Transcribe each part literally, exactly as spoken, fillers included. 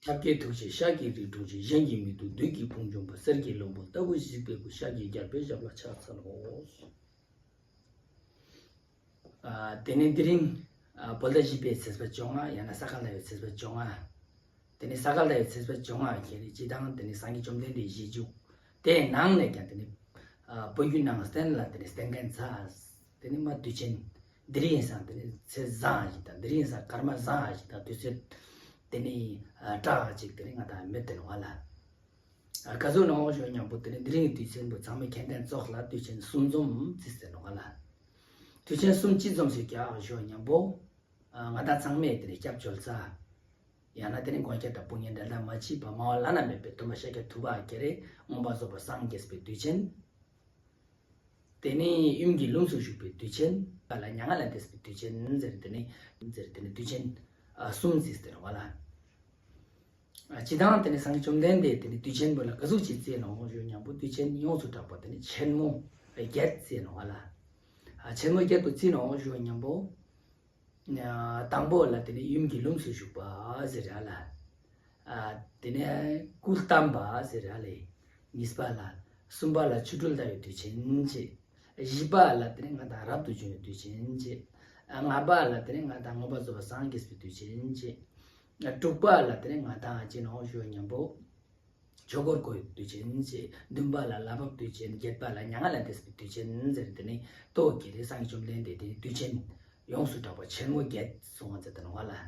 ཞབས་ཀྱི་ཐུགས་རྗེས་ཤཱཀྱའི་རིགས་སུ་འཁྲུངས་ཤིང་། གཞན་གྱིས་མི་ཐུབ་བདུད་ཀྱི་དཔུང་འཇོམས་པ། གསེར་གྱི་ལྷུན་པོ་ལྟ་བུ་གཟིགས་པའི་སྐུ། ཤཱཀྱའི་རྒྱལ་པོའི་ཞབས་ལ་ཕྱག་འཚལ་ལོ། ཨ་དེ་ནེ་དེ་རིང་ཨ་བོད་ཟླ་བཞི་པའི་ཚེས་པ་བཅོ་ལྔ་ཡང་ན་ས་ག་ཟླ་བའི་ཚེས་པ་བཅོ་ལྔ། དེ་ནེ་ས་ག་ཟླ་བའི་ཚེས་པ་བཅོ་ལྔ་ཁྱེར་རེ་སྤྱི་དང་དེ་ནེ་སངས་རྒྱས་བཅོམ་ལྡན་འདས་ཀྱི་རྗེས་འཇུག་དེའི་ནང་ནེ་ཀྱང་དེ་ནེ་ཨ་བོད་བརྒྱུད་ནང་བསྟན་ལ་དེ་ནེ་བསྟེན་མཁན་ཚ་དེ་ནེ་མ་དུས་ཆེན་དེ་རིང་ཡིན་ས་དེ་ནེ་ཚེས་བཟང་ཞིག་དང་དེ་རིང་ཡིན་ས་སྐར་མ་བཟང་ཞིག་དང་དུས་ཚོད་དེ་ནེ་ཨ་དྲག་ཅིག་དེ་ནེ་ང་དང་མེད་དེ་ནོག་ལེ། ཨ་ག་ཟུག་ནོག་ཞུ་ཉམ་པོ་དེ་ནེ་དེ་རིང་དུས་ཆེན་པོ་ཚང་མའི་མཁྱེན་ལྡན་ཚོགས་ལ་དུས་ཆེན་གསུམ་འཛོམས་རྩིས་ཏེ་ནོག་ལེ། དུས་ཆེན་གསུམ་ཅི་འཛོམས་ཤིག་ཀྱག་ཞུ་ཉམ་པོ་ཨ་ང་དང་ཚང་མས་དེ་ནེ་སྐྱབས་བཅོལ་ས། ཡང་ན་དེ་ནེ་མགོན་སྐྱབས་དང་དཔུང་གཉེན་འབྲལ་ཟླ་མ་མཆིས་པ་སྨྲ་བ་བླ་ན་མེད་པའི་སྟོན་པ་ཤཱཀྱ་ཐུབ་པ་ཁྱེར་རེ་མངོན་པར་རྫོགས་པར་སངས་རྒྱས་པའི་དུས་ཆེན། དེ་ནེ་ཡུམ་གྱི་ལྷུམས་སུ་ཞུགས་པའི་དུས་ཆེན། ལ་མྱ་ངན་ལས་འདས་པའི་དུས་ཆེན་ཟེར་དེ་ནེ་ཟེར་དེ་ནེ་དུས་ཆེན་ཨ་གསུམ་རྩིས་ཏེ་ནོག་ལེ། ཨ་སྤྱི་དང་དེ་ནེ་སངས་རྒྱས་བཅོམ་ལྡན་འདས་དེ་ནེ་དུས་ཆེན་པོ་ལ་ག་ཟུག་ཅིག་རྩིས་ནོག་ཞུ་ཉམ་པོ་དུས་ཆེན་ཡོངས་སུ་གྲགས་པ་དེ་ནེ་ཆེན་མོ་བརྒྱད་རྩིས་ནོག་ལེ། ཨ་ཆེན་མོ་བརྒྱད་པོ་རྩིས་ནོག་ཞུ་ཉམ་པོ། ཨ་དང་པོ་ལ་དེ་ནེ་ཡུམ་གྱི་ལྷུམས་སུ་ཞུགས་པ་ཟེར་ར་ལེ། ཨ་དེ་ནེ་སྐུ་བལྟམས་པ་ཟེར་ར་ལེ། གཉིས་པ་ལ། གསུམ་པ་ལ་ཆོ་འཕྲུལ་ཟླ་བའི་དུས་ཆེན་བྱེད། བཞི་པ་ལ་དེ་ནེ་ང་དང་རབ་ཏུ་བྱུང་བའི་དུས་ཆེན་བྱེད། ཨ་ལྔ་པ་ལ་དེ་ནེ་ང་དང་མངོན་པར་རྫོགས་པར་སངས་རྒྱས་པའི་དུས་ཆེན་བྱེད། ཨ་དྲུག་པ་ལ་དེ་ནེ་ང་དང་ཅི་ནོག་ཞུ་ཉམ་པོ། ཆོས་འཁོར་བསྐོར་བའི་དུས་ཆེན་བྱེད། བདུན་པ་ལ་ལྷ་བབས་དུས་ཆེན། བརྒྱད་པ་ལ་མྱ་ངན་ལས་འདས་པའི་དུས་ཆེན་ཟེར་དེ་ནེ་ཏོ་ཁྱེར་རེ་སངས་རྒྱས་བཅོམ་ལྡན་འདས་དེ་ནེ་དུས་ཆེན་ཡོངས་སུ་གྲགས་པ་ཆེན་མོ་བརྒྱད་གསུངས་པ་མཛད་དེ་ནོག་ལེ།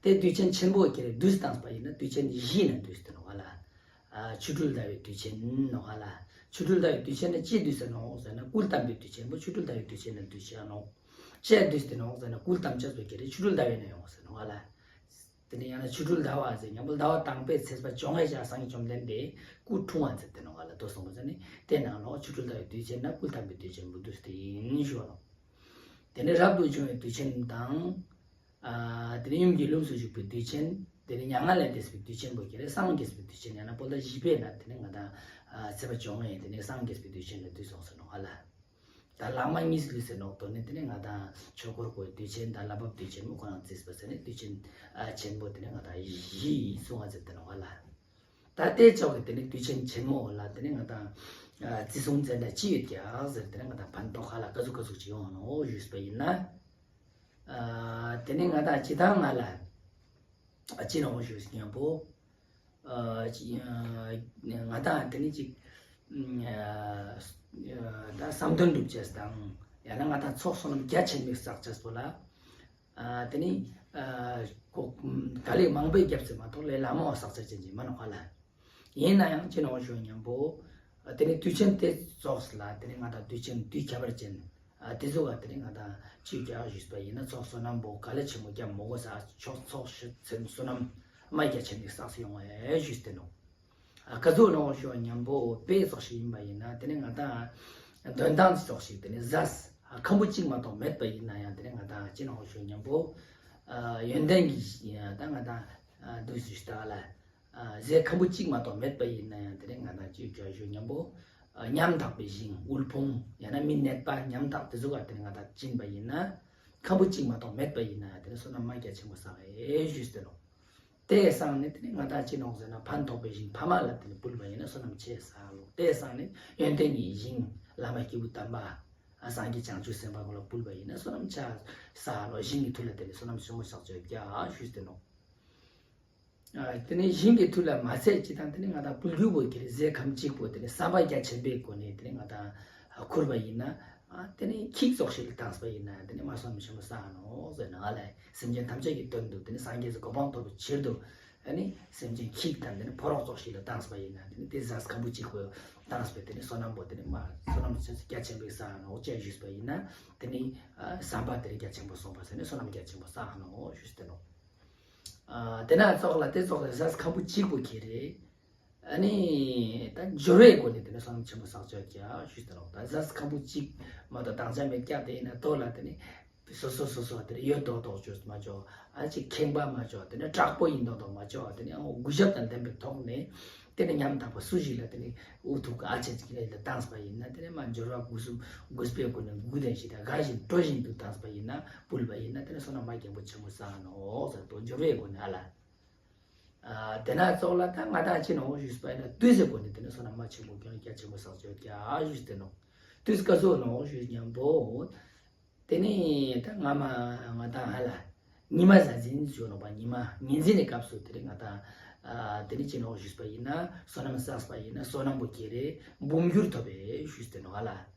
དེ་དུས་ཆེན་ཆེན་པོ་ཁྱེར་རེ་བསྡུས་བཏང་པ་ཡིན་ན་དུས་ཆེན་བཞི་ནང་བསྡུས་ཏེ་ནོག་ལེ། ཨ་ཆོ་འཕྲུལ་ཟླ་བའི་དུས་ཆེན་ནོག་ལེ། ཆོ་འཕྲུལ་ཟླ་བའི་དུས་ཆེན་ནི་ཅི་བསྡུས་ཏེ་ནོག་ཟེར་ན་སྐུ་བལྟམས་པའི་དུས་ཆེན་པོ་ཆོ་འཕྲུལ་ཟླ་བའི་དུས་ཆེན་ནང་བསྡུས་ཏེ་ནོག་ཅི་བསྡུས་ཏེ་ནོག་ཟེར་ན་སྐུ་བལྟམས་ཅེས་པོ་ཁྱེར་རེ་ཆོ་འཕྲུལ་ཟླ་བའི་ནང་ཡོང་ཟེར་ནོག་ལེ། དེ་ནེ་ཡང་ན་ཆོ་འཕྲུལ་ཟླ་བ་ཟེར་ཉམ་པོ་ཟླ་བ་དང་པོའི་ཚེས་པ་བཅོ་ལྔའི་ཞག་སངས་རྒྱས་བཅོམ་ལྡན་འདས་སྐུ་འཁྲུངས་པ་མཛད་དེ་ནོག་ལེ། ཏོ་གསུངས་པ་ཟེར་ནེ་དེ་ནང་ལོགས་ཆོ་འཕྲུལ་ཟླ་བའི་དུས་ཆེན་ནང་སྐུ་བལྟམས་པའི་དུས་ཆེན་པོ་བསྡུས་ཏེ་ཡིན་ཞུ་བ་ནོག་དེ་ནེ་རབ་ཏུ་བྱུང་བའི་དུས་ཆེན་དང་། ཨ་དེ་ནེ་ཡུམ་གྱི་ལྷུམས་སུ་ཞུགས་པའི་དུས་ཆེན། དེ་ནེ་མྱ་ངན་ལས་འདས་པའི་དུས་ཆེན་པོ་ཁྱེར་རེ་སངས་རྒྱས་པའི་དུས་ཆེན་ཡང་ན་བོད་ཟླ་བཞི་པའི་ནང་དེ་ནེ་ང་དང་ཨ་ཚེས་པ་བཅོ་ལྔའི་དེ་ནེ་སངས་རྒྱས་པའི་དུས་ཆེན་ལ་བསྡུས་སོང་ཟེར་ནོག་ལེ། ད་ལྷག་མ་གཉིས་ལུས་ཟེར་ནོག་དོ་ནེ་དེ་ནེ་ང་དང་ཆོས་འཁོར་བསྐོར་བའི་དུས་ཆེན་དང་ལྷ་བབས་དུས་ཆེན་མོ་ཁོ་རང་རྩིས་པ་ཟེར་ནེ་དུས་ཆེན་ཨ་ཆེན་པོ་དེ་ནེ་ང་དང་བཞི་གསུངས་པ་མཛད་དེ་ནོག་ལེ། ད་དེ་ཙོགས་ཀྱི་དེ་ནེ་དུས་ཆེན་ཆེན་མོ་ལ་དེ་ནེ་ང་དང་ཨ་རྩིས་སྲུང་མཛད་ན་ཅི་ཡོད་ཀྱག་ཟེར་དེ་ནེ་ང་དང་ཕན་ཐོགས་ཧ་ལ་ག་ཟུག་ག་ཟུག་ཅིག་ཡོང་ནོག་ཞུས་པ་ཡིན་ན། ཨ་དེ་ནེ་ང་དང་སྤྱི་དང་ང་ལ་ཨ་ཅི་ནོག་ཞུས་ཉམ་པོ། ཨ་ཅི་ཨ་ང་དང་དེ་ནེ་ཅིག་ཨ་ད་བསམ་དོན་འགྲུབ་ཅེས་དང་ཡང་ན་ང་དང་ཚོགས་བསོད་ནམས་རྒྱ་ཆེན་མོ་བསགས་ཅེས་པོ་ལ། ཨ་དེ་ནེ་ཨ་གོ་དཀའ་ལས་མང་པོ་བརྒྱབ་ཚེ་མ་གཏོགས་ལས་སླ་མོ་བསགས་ཅེས་ཅན་ཅིག་མན་ནོག་ལེ། ཡིན་ནའང་ཅི་ནོག་ཞུ་ཉམ་པོ། ཨ་དེ་ནེ་དུས་ཆེན་དེ་ཙོགས་ལ་དེ་ནེ་ང་དང་དུས་ཆེན་དུས་ཁྱད་པར་ཅན་ཨ་དེ་ཙོགས་ལ་དེ་ནེ་ང་དང་ཅི་ཀྱག་ཞུས་པ་ཡིན་ན་ཚོགས་བསོད་ནམས་པོ་དཀའ་ལས་ཆེན་མོ་བརྒྱབ་མི་དགོས་ས་ཚོགས་ཚོགས་ཞིག་ཚེ་བསོད་ནམས་མ་རྒྱ་ཆེན་མོ་བསགས་སེ་ཡོང་བ་ཞུས་ཏེ་ནོག་ཨ་ག་ཟུག་ནོག་ཞུ་ཉམ་པོ་དཔེ་ཙོགས་ཤིག་ཡིན་པ་ཡིན་ན་དེ་ནེ་ང་དང་དོན་དག་ཙོགས་ཤིག་དེ་ནེ་ཟས་ཨ་ཁམ་བུ་གཅིག་མ་གཏོགས་མེད་པ་ཡིན་ནའང་དེ་ནེ་ང་དང་ཅི་ནོག་ཞུ་ཉམ་པོ་ཨ་ཡོན་ཏན་གྱི་ད་ང་དང་ཨ་འདུག་ཞུས་ཏེ་ལ། ཨ་ཟས་ཁམ་བུ་གཅིག་མ་གཏོགས་མེད་པ་ཡིན་ནའང་དེ་ནེ་ང་དང་ཅི་ཀྱག་ཞུ་ཉམ་པོ། ཨ་ཉམ་ཐག་པའི་ཞིང་དབུལ་ཕོངས་ཡང་ན་མི་ནད་པ་ཉམ་ཐག་དེ་ཙོགས་ལ་དེ་ནེ་ང་དང་བྱིན་པ་ཡིན་ན། ཁམ་བུ་གཅིག་མ་གཏོགས་མེད་པ་ཡིན་ན་དེ་ནེ་བསོད་ནམས་མ་རྒྱ་ཆེན་པོ་བསགས་ཞུས་ཏེ་ནོག་དེ་སང་ནེ་དེ་ནེ་ང་དང་ཅི་ནོག་ཟེར་ན་ཕན་ཐོགས་པའི་ཞིང་ཕ་མ་ལ་དེ་ནེ་ཕུལ་བ་ཡིན་ན་བསོད་ནམས་ཆེ་ས་ལོ། དེ་སང་ནེ་ཡོན་ཏན་གྱི་ཞིང་བླ་མ་སྐྱེས་བུ་དམ་པ་ཨ་སངས་རྒྱས་བྱང་ཆུབ་སེམས་དཔའ་ཁོ་ལ་ཕུལ་བ་ཡིན་ན་བསོད་ནམས་ཆེ་ས་ལོ། ཞིང་གི་མཐུ་ལ་དེ་ནེ་བསོད་ནམས་ཆེན་མོ་བསགས་ཅེས་ཀྱག་ཞུས་ཏེ་ནོག་ཨ་དེ་ནེ་ཞིང་གི་མཐུ་ལ་མ་ཚད་ཅི་དང་དེ་ནེ་ང་དང་ཕུལ་རྒྱུ་བོ་ཁྱེར་རེ་ཟས་ཁམ་གཅིག་པོ་དེ་ནེ་བསམ་པ་རྒྱ་ཆེན་པོའི་སྒོ་ནེ་དེ་ནེ་ང་དང་ཁུར་བ་ཡིན་ན། ཨ་དེ་ནེ་ཁྱི་ཙོགས་ཤིག་ལ་བཏངས་པ་ཡིན་ན་དེ་ནེ་མ་བསོད་ནམས་ཆེན་མོ་བསགས་ནོག་ཟེར་ན་ཨ་ལེ། སེམས་ཅན་ཐམས་ཅད་ཀྱི་དོན་དུ་དེ་ནེ་སངས་རྒྱས་སི་གོ་འཕང་ཐོབ་པའི་ཕྱིར་དུ། ཨ་ནི་སེམས་ཅན་ཁྱི་དང་དེ་ནེ་ཕོ་རོག་ཙོགས་ཤིག་ལ་བཏངས་པ་ཡིན་ན་དེ་ནེ་དེ་ཟས་ཁམ་བུ་གཅིག་པོ་བཏངས་པའི་དེ་ནེ་བསོད་ནམས་པོ་དེ་ནེ་མ་བསོད་ནམས་རྒྱ་ཆེན་པོ་བསགས་ནོག་ཅེས་ཞུས་པ་ཡིན་ན་དེ་ནེ་ཨ་བསམ་པ་དེ་ནེ་རྒྱ་ཆེན་པོ་སོང་པ་ཟེར་ནེ་བསོད་ནམས་རྒྱ་ཆེན་པོ་བསགས་ནོག་ཞུས་ཏེ་ནོག་ཨ་དེ་ན་ཙོགས་ལ་དེ་ཙོགས་ལ་ཟས་ཁམ་བུ་གཅིག་པོ་ཁྱེར་རེ། ཨ་ནི་ད་འབྱོར་བའི་སྒོ་ནེ་དེ་ནེ་བསོད་ནམས་ཆེན་པོ་བསགས་ཅེས་ཀྱག་ཞུས་ཏེ་ནོག་ད་ཟས་ཁམ་བུ་གཅིག་མ་གཏོགས་བཏང་ཅེས་མེད་ཀྱག་དེ་ཡིན་ན་ལྟོས་ལ་དེ་ནེ་སོ་སོ་སོ་སོ་དེ་ནེ་ཡོད་མདོག་མདོག་ཅོས་མ་ཅོ། ཨ་ཅིག་ཁེངས་པ་མ་ཅོ། དེ་ནེ་དྲག་པོ་ཡིན་མདོག་མདོག་མ་ཅོ། དེ་ནེ་ཨ་གུས་ཞབས་དང་ལྡན་པའི་ཐོག་ནེ་དེ་ནེ་ཉམ་ཐག་པ་སུ་ཞིག་ལ་དེ་ནེ་འུ་ཐུག་ག་ཨ་ཅེ་ཅིག་ལ་བཏངས་པ་ཡིན་ན་དེ་ནེ་མ་འབྱོར་བ་གུས་སུ་གུས་པའི་སྒོ་ནེ་གུས་ལྡན་ཞིག་དང་དགའ་བཞིན་སྤྲོ་བཞིན་དུ་བཏངས་པ་ཡིན་ན་ཕུལ་བ་ཡིན་ན་དེ་ནེ་བསོད་ནམས་མ་རྒྱ་ཆེན་པོ་བསགས་ནོག་ཟེར་དོ། འབྱོར་བའི་སྒོ་ནེ་ཨ་ལེ། ཨ་དེ་ན་ཙོགས་ལ་ད་ང་དང་ཅི་ནོག་ཞུས་པ་ཡིན་ན་དུས་སི་སྒོ་ནས་དེ་ནི་བསོད་ནམས་མ་ཆེན་པོ་ཀྱང་རྒྱ་ཆེན་པོ་བསགས་ཆོག་ཀྱག་ཞུས་ཏེ་ནོག། དུས་སྐབས་སུ་ནོག་ཞུས་ཉམ་པོ། དེ་ནི་ད་སྔ་མ་ང་དང་ཧ་ལ་ཉི་མ་གཟའ་འཛིན་ཞུ་ནོག་པ། ཉི་མ་ཉི་འཛིན་ནི་སྐབས་སུ་དེ་ནི་ང་དང་ཨ་དེ་ནི་ཅི་ནོག་ཞུས་པ་ཡིན་ན་བསོད་ནམས་བསགས་པ་ཡིན་ན་བསོད་ནམས་པོ་ཁྱེར་རེ་འབུམ་འགྱུར་ཐོབ་པས་ཞུས་ཏེ་ནོག་ཧ་ལ།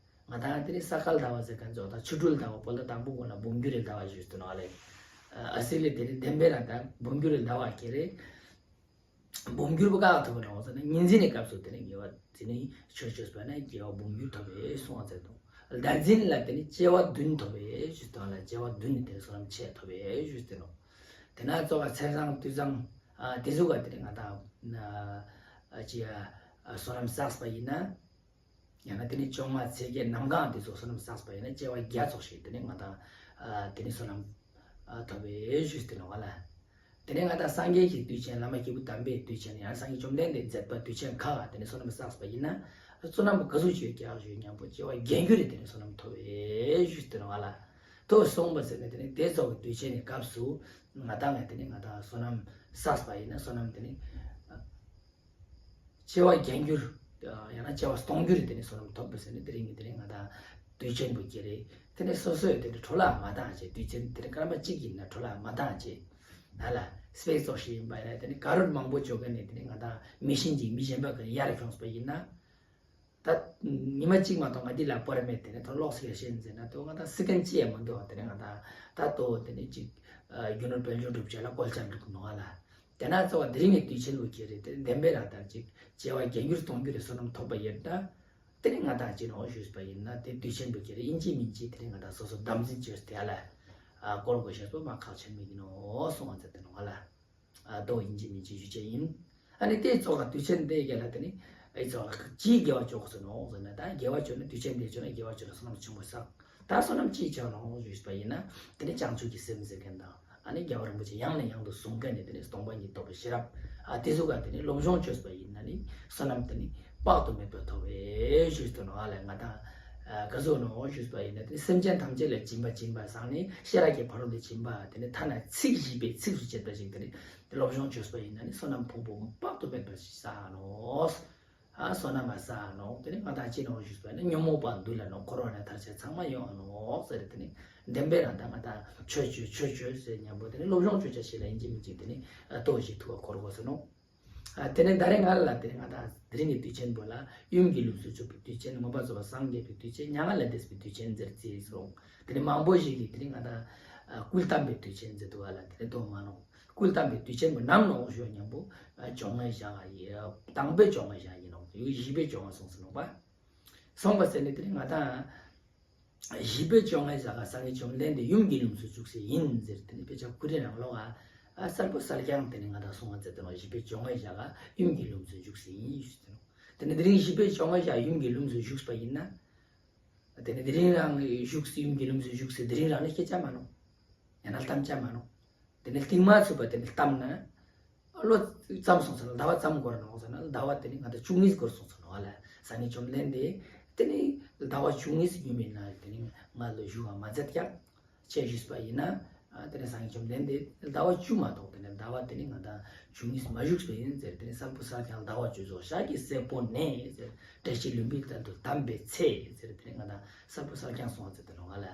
ང་དང་དེ་ནི་ས་ག་ཟླ་བ་ཟེར་ཁན་ཙོགས་དང་ཆུ་སྦྲུལ་ཟླ་བ་པོ་ལ་དང་པོ་གོ་ན་འབུམ་འགྱུར་རི་ཟླ་བ་ཞུས་ཏེ་ནོག་ཧ་ལ། ཨ་སི་ལེ་དེ་ནི་བདེན་པའི་རང་དང་འབུམ་འགྱུར་རི་ཟླ་བ་ཁྱེར་རེ། འབུམ་འགྱུར་པོ་ག་ཐོབ་པ་ནོག་ཟེར་ན་ཉི་འཛིན་ནི་སྐབས་སུ་དེ་ནི་དགེ་བ་དེ་ནི་ཆོས་ཅོས་པ་ན་དགེ་བ་འབུམ་འགྱུར་ཐོབ་པས་གསུངས་པ་ཟེར་དོ། ཟླ་འཛིན་ལ་དེ་ནི་བྱེ་བ་བདུན་ཐོབ་པས་ཞུས་ཏེ་ནོག་ལ། བྱེ་བ་བདུན་ནི་དེ་ནི་བསོད་ནམས་ཆེ་ཐོབ་པས་ཞུས་ཏེ་ནོག། དེ་ན་ཙོགས་ཚེས་བཟང་དུས་བཟང་ཨ་དེ་ཟུག་ག་དེ་ནི་ང་དང་ཨ་ཅི་ཨ་བསོད་ནམས་བསགས་པ་ཡིན་ན། ཡང་ན་དེ་ནི་བཅོ་ལྔ་ཚེས་བརྒྱད་གནམ་གང་དེ་ཚོ་བསོད་ནམས་བསགས་པ་ཡིན་ན་བྱེ་བ་བརྒྱ་ཙོགས་ཤིག་དེ་ནི་ང་དང་ཨ་དེ་ནི་བསོད་ནམས་ཨ་ཐོབ་པས་ཞུས་ཏེ་ནོག་ལ། དེ་ནི་ང་དང་སངས་རྒྱས་ཀྱི་དུས་ཆེན་བླ་མ་སྐྱེས་བུ་དམ་པའི་དུས་ཆེན་ཡང་སངས་རྒྱས་བཅོམ་ལྡན་འདས་མཛད་པ་དུས་ཆེན་ཁག་དེ་ནི་བསོད་ནམས་བསགས་པ་ཡིན་ན་བསོད་ནམས་ག་ཟུག་ཅིག་ཡོད་ཀྱག་ཞུས་ཉམ་པོ་བྱེ་བ་བརྒྱད་འགྱུར་རེ་དེ་ནི་བསོད་ནམས་ཐོབ་པས་ཞུས་ཏེ་ནོག་ལ། དོ་གསུངས་པ་ཟེར་ན་དེ་ནི་དེ་ཙོགས་ཀྱི་དུས་ཆེན་ནི་སྐབས་སུ་ང་དང་ངི་དེ་ནི་ང་དང་བསོད་ནམས་བསགས་པ་ཡིན་ན་བསོད་ནམས་དེ་ནི་བྱེ་བ་བརྒྱད་འགྱུར། ཡང་ན་བྱེ་བ་སྟོང་འགྱུར་དེ་ནི་བསོད་ནམས་ཐོབ་པ་ཟེར་ནི་དེ་རིང་གི་དེ་ནི་ང་དང་དུས་ཆེན་པོ་ཁྱེར་རེ། དེ་ནི་སོ་སོའི་དེ་ནི་འཕྲོ་བརླག་མ་བཏང་བྱས། དུས་ཆེན་དེ་ནི་སྐར་མ་གཅིག་ཡིན་ན་འཕྲོ་བརླག་མ་བཏང་བྱས། ཧ་ལ་སྤེ་ཙོགས་ཤིག་ཡིན་པ་ཡིན་ན་དེ་ནི་ག་རུ་མང་པོ་ཅོ་ག་ནས་དེ་ནི་ང་དང་མི་ཤིན་ཅིག་མི་གཞན་པ་གི་ཡར་ཁྱོངས་པ་ཡིན་ན། ད་ཉི་མ་གཅིག་མ་གཏོགས་ང་འདི་ལ་པོར་མེད་དེ་ནི་ཐོ་ལོག་སི་ཡ་ཤེས་ཟེར་ན་དོ་ང་དང་སི་ཀན་ཅི་ཡ་མི་འདུག་དེ་ནི་ང་དང་ད་དོ་དེ་ནི་ཅིག་རྒྱུ་ནོར་དཔལ་འབྱོར་སྒྲུབ་བྱ་ལ་བཀོལ་ཆ་འདུག་ནོག་ལ། དེ་ན་ཙོགས་དེ་རིང་གི་དུས་ཆེན་པོ་ཁྱེར་རེ་དེ་བདེན་པའི་རང་དང་ཅིག་བྱེ་བ་བརྒྱད་འགྱུར་སྟོང་འགྱུར་རེ་བསོད་ནམས་ཐོབ་པ་ཡོད་ད། དེ་ནི་ང་དང་ཅི་ནོག་ཞུས་པ་ཡིན་ན་དེ་དུས་ཆེན་པོ་ཁྱེར་རེ་ཡིན་གཅིག་མིན་གཅིག་དེ་ནི་ང་དང་སོ་སོ་དམ་འཛིན་བྱས་ཏེ་ཧ་ལ་བཀོལ་དགོས་ཤེས་པོ་མ་ཁག་ཆེན་མི་ཡིན་ནོག་གསུངས་པ་ཟེར་ཏེ་ནོག་ལ། ཨ་དོ་ཡིན་གཅིག་མིན་གཅིག་ཞུ་བྱ་ཡིན། ཨ་ནི་དེ་ཙོགས་ལ་དུས་ཆེན་དེ་རྒྱ་ལ་དེ་ནི་ཨེ་ཙོགས་ལ་ཅིའི་དགེ་བ་ཅོ་དགོས་ནོག་ཟེར་ན་ད་དགེ་བ་ཅོ་ན་དུས་ཆེན་དེ་ཅོ་ན་དགེ་བ་ཅོ་ན་བསོད་ནམས་ཆེན་པོ་བསགས། ད་བསོད་ནམས་ཅི་ཆགས་ནོག་ཞུས་པ་ཡིན་ན་དེ་ནི་བྱང་ཆུབ་ཀྱི་སེམས་ཟེར་མཁན་དང་ཨ་ནི་རྒྱལ་བ་རིན་པོ་ཆེ་ཡང་ནས་ཡང་དུ་གསུང་མཁན་ནི་དེ་ནི་སྟོང་པ་ཉིད་རྟོགས་པའི་ཤེས་རབ་ཨ་དེ་ཟུག་ག་དེ་ནི་སློབ་སྦྱོང་ཅོས་པ་ཡིན་ན་ནི་བསོད་ནམས་དེ་ནི་དཔག་ཏུ་མེད་པ་ཐོབ་པས་ཞུས་ཏེ་ནོག་ལ། ང་དང་ཨ་ག་ཟུག་ནོག་ཞུས་པ་ཡིན་ན་དེ་ནི་སེམས་ཅན་ཐམས་ཅད་ལ་སྦྱིན་པ་སྦྱིན་པ་སང་ནི་ཤེས་རབ་ཀྱི་ཕ་རོལ་ཏུ་ཕྱིན་པ་དེ་ནི་ཐ་ན་ཚིག་བཞི་པའི་ཚིགས་སུ་བཅད་པ་ཞིག་དེ་ནི་སློབ་སྦྱོང་ཅོས་པ་ཡིན་ན་ནི་བསོད་ནམས་ཕུང་པོ་དཔག་ཏུ་མེད་པ་ཞིག་བསགས་ནོག། ཨ་བསོད་ནམས་བསགས་ནོག། དེ་ནི་ང་དང་ཅི་ནོག་ཞུས་པ་ཡིན་ན་ཉོན་མོངས་པ་འདུལ་ལ་ནོག། འཁོར་བ་ནས་ཐར་ཆ་ཚང་མ་ཡོང་ནོག་ཟེར། དེ་ནི་བདེན་པའི་རང་དང་ང་དང་ཆོས་ཅོས་ཆོས་ཅོས་ཟེར་ཉམ་པོ་དེ་ནི་སློབ་སྦྱོང་ཅོ་བྱ་ཞིག་ལ་ཡིན་གཅིག་མིན་གཅིག་དེ་ནི་ལྟོས་ཤིག་ཐུགས་ལ་འཁོར་དགོས་ནོག། ཨ་དེ་ནི་ད་རེས་ང་ལ་དེ་ནི་ང་དང་དེ་རིང་གི་དུས་ཆེན་པོ་ལ་ཡུམ་གྱི་ལྷུམས་སུ་ཞུགས་པའི་དུས་ཆེན། མངོན་པར་རྫོགས་པར་སངས་རྒྱས་པའི་དུས་ཆེན། མྱ་ངན་ལས་འདས་པའི་དུས་ཆེན་ཟེར་རྩིས་སོང་། དེ་ནི་མང་པོ་ཞིག་གིས་དེ་ནི་ང་དང་ཨ་སྐུ་བལྟམས་པའི་དུས་ཆེན་ཟེར་འདུག་ག་ལ། དེ་ནི་དོ་མ་ནོག། སྐུ་བལྟམས་པའི་དུས་ཆེན་པོ་ནམ་ནོག་ཞུ་ཉམ་པོ་ཨ་བཅོ་ལྔའི་ཞག་ག་ཡི་དང་པོའི་བཅོ་ལྔའི་ཞག་ཡིན་ནོག། ཡུལ་བཞི་པའི་བཅོ་ལྔ་སོང་ཟེར་ནོག་པ། སོང་པ་ཟེར་ནི་དེ་ནི་ང་དང་བཞི་པའི་བཅོ་ལྔའི་ཞག་ག་སངས་རྒྱས་བཅོམ་ལྡན་འདས་ཡུམ་གྱི་ལྷུམས་སུ་ཞུགས་སེ་ཡིན་ཟེར། དེ་ནི་དཔེ་ཆ་ཁོ་རའི་ནང་ལོགས་ཨ་གསལ་པོ་གསལ་རྐྱང་དེ་ནི་ང་དང་གསུང་བ་མཛད་དེ་ནོག། བཞི་པའི་བཅོ་ལྔའི་ཞག་ག་ཡུམ་གྱི་ལྷུམས་སུ་ཞུགས་སེ་ཡིན་ཞུས་ཏེ་ནོག། དེ་ནི་དེ་རིང་བཞི་པའི་བཅོ་ལྔའི་ཞག་ཡུམ་གྱི་ལྷུམས་སུ་ཞུགས་པ་ཡིན་ན། དེ་ནི་དེ་རིང་རང་ཞུགས་སེ་ཡུམ་གྱི་ལྷུམས་སུ་ཞུགས་སེ་དེ་རིང་རང་ནི་སྐྱེ་ཆ་མ་ནོག། ཡང་ན་བལྟམས་ཆ་མ་ནོག། དེ་ནི་རྟིང་མ་ཚུགས་པ་དེ་ནི་བལྟམས་ན། ལོ་ཙམ་སོང་ཙང་ཟླ་བ་ཙམ་འགོར་ནོག་ཟེར་ན་ཟླ་བ་དེ་ནི་ང་དང་བཅུ་གཉིས་འགོར་སོང་ཙང་ནོག་ལ། སངས་རྒྱས་བཅོམ་ལྡན་འདས་དེ་ནི་ཟླ་བ་བཅུ་གཉིས་ཡུམ་མི་ནང་དེ་ནི་ང་ལ་བཞུགས་པ་མ་མཛད་ཀྱག་ཅེས་ཞུས་པ་ཡིན་ན། ཨ་དེ་ནི་སངས་རྒྱས་བཅོམ་ལྡན་འདས་ཟླ་བ་བཅུ་མ་གཏོགས་དེ་ནི་ཟླ་བ་དེ་ནི་ང་དང་བཅུ་གཉིས་མ་བཞུགས་པ་ཡིན་ཟེར། དེ་ནི་གསལ་པོ་གསལ་རྐྱང་ཟླ་བ་བཅུ་རྫོགས་ཞག་གི་སྲས་པོ་ནས་ཟེར། བཀྲ་ཤིས་ལྷུན་པོའི་དཔལ་དུ་གདམས་པའི་ཚེ་ཟེར། དེ་ནི་ང་དང་གསལ་པོ་གསལ་རྐྱང་གསུངས་པ་མཛད་དེ་ནོག་ལ།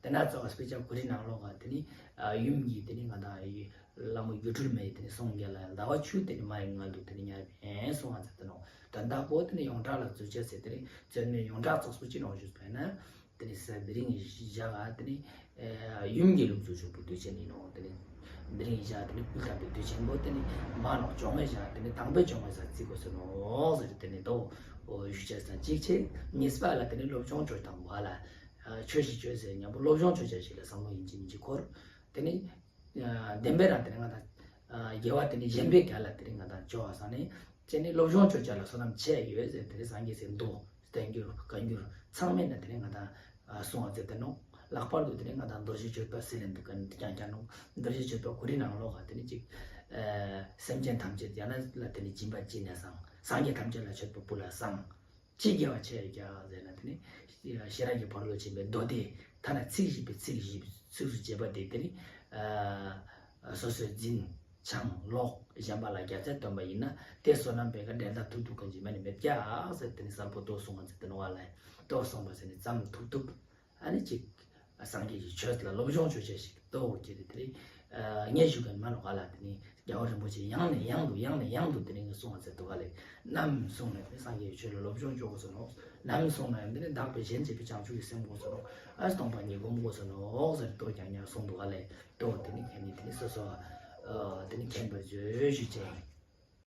དེ་ན་ཙོགས་དཔེ་ཆ་ཁོ་རའི་ནང་ལོགས་ཀ་དེ་ནི་ཨ་ཡུམ་གྱི་དེ་ནི་ང་དང་ལྷ་མོ་སྒྱུ་འཕྲུལ་མའི་དེ་ནི་གསུང་རྒྱ་ལ་ཟླ་བ་བཅུ་དེ་ནི་མ་ཡི་མངལ་དུ་དེ་ནི་ཉར་བའི་གསུང་བ་མཛད་དེ་ནོག། དོན་དག་པོ་དེ་ནི་ཡོངས་གྲགས་ལ་བཙུགས་བྱས་ཟེར། དེ་ནི་རྩོད་མེད་ཡོངས་གྲགས་ཙོགས་པོ་ཅི་ནོག་ཞུས་པ་ཡིན་ན། དེ་ནི་ས་དེ་རིང་ཞག་ག་དེ་ནི་ཨ་ཡུམ་གྱི་ལྷུམས་སུ་ཞུགས་པའི་དུས་ཆེན་ཡིན་ནོག། དེ་ནི་དེ་རིང་ཞག་དེ་ནི་སྐུ་བལྟམས་པའི་དུས་ཆེན་པོ་དེ་ནི་མ་ནོག། བཅོ་ལྔའི་ཞག་དེ་ནི་དང་པོའི་བཅོ་ལྔའི་ཞག་བརྩི་དགོས་ནོག་ཟེར། དེ་ནི་དོ་ཞུ་བྱས་ཙང་གཅིག་བྱས། གཉིས་པ་ལ་དེ་ནི་སློབ་སྦྱོང་ཅོ་སྟངས་པོ་ལ། ཨ་ཆོས་ཤིག་ཅོས་ཟེར་ཉམ་པོ་སློབ་སྦྱོང་ཅོ་བྱ་ཞིག་ལ་བསམ་བློ་ཡིན་གཅིག་མིན་གཅིག་འཁོར། དེ་ནི་ཨ་བདེན་པའི་རང་དེ་ནི་ང་དང་ཨ་དགེ་བ་དེ་ནི་གཞན་པའི་རྒྱ་ལ་དེ་ནི་ང་དང་ཅོ་བ་སང་ནི་དེ་ནི་སློབ་སྦྱོང་ཅོ་བྱ་ལ་བསོད་ནམས་ཆེ་ཡོད་ཟེར། དེ་ནི་སངས་རྒྱས་སི་མདོ་བསྟན་འགྱུར་བཀའ་འགྱུར་ཚང་མའི་ནང་དེ་ནི་ང་དང་ཨ་གསུང་བ་མཛད་དེ་ནོག། ལྷག་པར་དུ་དེ་ནི་ང་དང་རྡོ་རྗེ་གཅོད་པ་ཟེར་ལེན་འདུག་ག་ནི་རྐྱང་རྐྱང་ནོག། རྡོ་རྗེ་གཅོད་པ་ཁོ་རའི་ནང་ལོགས་ཀ་དེ་ནི་ཅིག་ཨ་སེམས་ཅན་ཐམས་ཅད་ཡང་ན་ལ་དེ་ནི་སྦྱིན་པ་བྱིན་ནས་སང་། སངས་རྒྱས་ཐམས་ཅད་ལ་མཆོད་པ་ཕུལ་ལ་སང་། ཅི་དགེ་བ་ཆེ་ཡོད་ཀྱག་ཟེར་ན་དེ་ནི་ཤེས་རབ་ཀྱི་ཕ་རོལ་ཏུ་ཕྱིན་པའི་མདོ་སྡེ་ཐ་ན་ཚིག་བཞི་པའི་ཚིག་བཞི་ཚིགས་སུ་བཅད་པ་དེ་དེ་ནི་ཨ་སོ་སོས་འཛིན། ཆང་ལོག་གཞན་པ་ལ་རྒྱ་ཚད་བཏོན་པ་ཡིན་ན་དེ་བསོད་ནམས་པའི་ཀ་འགྲན་ཟླ་ཐུབ་ཐུབ་མཁན་ཅིག་མ་ནི་མེད་ཀྱག་ཟེར། དེ་ནི་སམ་བྷོ་ཊ་གསུངས་པ་ཟེར་དེ་ནོག་ལེ། ལྟོས་སོང་པ་ཟེར་ནི་ཙམ་ཐུབ་ཐུབ་ཨ་ནི་ཅིག་སངས་རྒྱས་ཀྱི་ཆོས་ལ་སློབ་སྦྱོང་ཅོ་ཅེས་ཤིག་ལྟོས་ཀྱི་རེད། དེ་ནི་ངས་ཞུ་མཁན་མ་ནོག་ལེ། དེ་ནི་རྒྱལ་བ་རིན་པོ་ཆེ་ཡང་ནས་ཡང་དུ་ཡང་ནས་ཡང་དུ་དེ་ནི་ངས་གསུངས་པ་ཟེར་འདུག་ལེ། ནམ་གསུངས་ན་དེ་ནི་སངས་རྒྱས་ཀྱི་ཆོས་ལ་སློབ་སྦྱོང་ཅོ་དགོས་སོ་ནོག། ནམ་གསུངས་ན་ཡང་དེ་ནི་དག་པའི་ཞེན་བྱེད་པའི་བྱང་ཆུབ་ཀྱི་སེམས་དགོས་སོ་ནོག། ཨ་སྟོང་པ་ཉིད་སྒོམ་དགོས་སོ་ནོག་ཟེར་ལྟོས་ཀྱང་ཉག་གསུངས་འདུག་ལེ། ལྟོས་དེ་ནི་ཁྱེད་ནི་དེ་ནི་སོ་སོ་ཨ་དེ་ནི་མཁྱེན་པར་མཛོད་ཞུ་ཅེས་ཡིན།